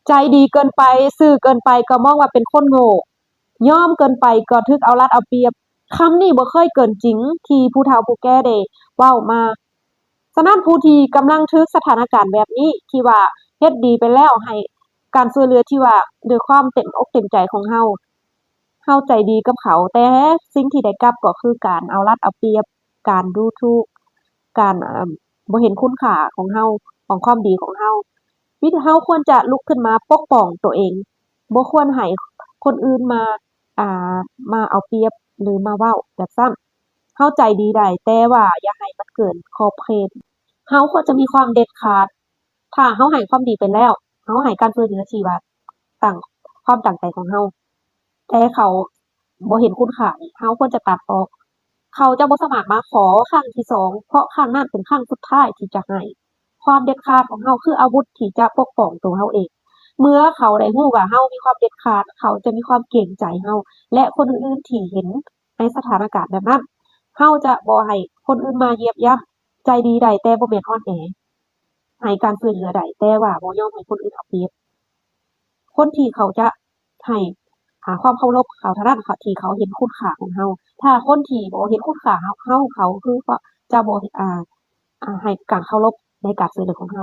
ໃຈດີເກີນໄປ, ຊື່ເກີນໄປກໍມອງວ່າເປັນຄົນໂງ່, ຍອມເກີນໄປກໍຖືກເອົາລັດເອົາປຽບ. ຄຳນີ້ບໍ່ເຄີຍເກີນຈິງທີ່ຜູ້ເຖົ້າຜູ້ແກ່ໄດ້ເວົ້າມາ. ສະນັ້ນ ຜູ້ທີ່ກຳລັງຖືກສະຖານະການແບບນີ້ ທີ່ວ່າເຮັດດີໄປແລ້ວ ໃຫ້ການຊ່ວຍເຫຼືອທີ່ວ່າດ້ວຍຄວາມເຕັມອົກເຕັມໃຈຂອງເຮົາ, ເຮົາໃຈດີກັບເຂົາ, ແຕ່ສິ່ງທີ່ໄດ້ກັບກໍຄືການເອົາລັດເອົາປຽບ, ການດູຖູກ, ການ ເອີ່ມ ບໍ່ເຫັນຄຸນຄ່າຂອງເຮົາ, ຂອງຄວາມດີຂອງເຮົາ. ມີແຕ່ເຮົາຄວນຈະລຸກຂຶ້ນມາປົກປ້ອງຕົວເອງ, ບໍ່ຄວນໃຫ້ຄົນອື່ນມາ ອ່າ ມາເອົາປຽບ ຫຼື ມາເວົ້າແບບຊັ້ນ. ເຮົາໃຈດີໄດ້, ແຕ່ວ່າຢ່າໃຫ້ມັນເກີນຂອບເຂດ. ເຮົາຄວນຈະມີຄວາມເດັດຂາດ. ຖ້າເຮົາໃຫ້ຄວາມດີໄປແລ້ວ, ເຮົາໃຫ້ການຊ່ວຍເຫຼືອທີ່ວ່າຕັ້ງ ຄວາມຕັ້ງໃຈຂອງເຮົາ, ແຕ່ເຂົາບໍ່ເຫັນຄຸນຄ່ານີ້, ເຮົາຄວນຈະຕັດອອກ. ເຂົາຈະບໍ່ສາມາດມາຂໍຄັ້ງທີສອງ, ເພາະຄັ້ງນັ້ນເປັນຄັ້ງສຸດທ້າຍທີ່ຈະໃຫ້. ຄວາມເດັດຂາດຂອງເຮົາຄືອາວຸດທີ່ຈະປົກປ້ອງຕົວເຮົາເອງ. ເມື່ອເຂົາໄດ້ຮູ້ວ່າເຮົາມີຄວາມເດັດຂາດ, ເຂົາຈະມີຄວາມເກງໃຈເຮົາ ແລະ ຄົນອື່ນໆທີ່ເຫັນໃນສະຖານະການແບບນັ້ນ. ເຮົາຈະບໍ່ໃຫ້ຄົນອື່ນມາຢຽບຢ່ຳ. ໃຈດີໄດ້, ແຕ່ບໍ່ແມ່ນອ່ອນແອ. ໃຫ້ການຊ່ວຍເຫຼືອໄດ້, ແຕ່ວ່າບໍ່ຍອມໃຫ້ຄົນອື່ນເອົາປຽບ. ຄົນທີ່ເຂົາຈະໃຫ້ ຫາຄວາມເຄົາລົບເຂົາເທົ່ານັ້ນ ເຂົາ ທີ່ເຂົາເຫັນຄຸນຄ່າຂອງເຮົາ. ຖ້າຄົນທີ່ບໍ່ເຫັນຄຸນຄ່າເຮົາ, ເຮົາ ເຂົາຄືຈະບໍ່ ອ່າ ອ່າ ໃຫ້ການເຄົາລົບໃນການຊ່ວຍເຫຼືອຂອງເຮົາ.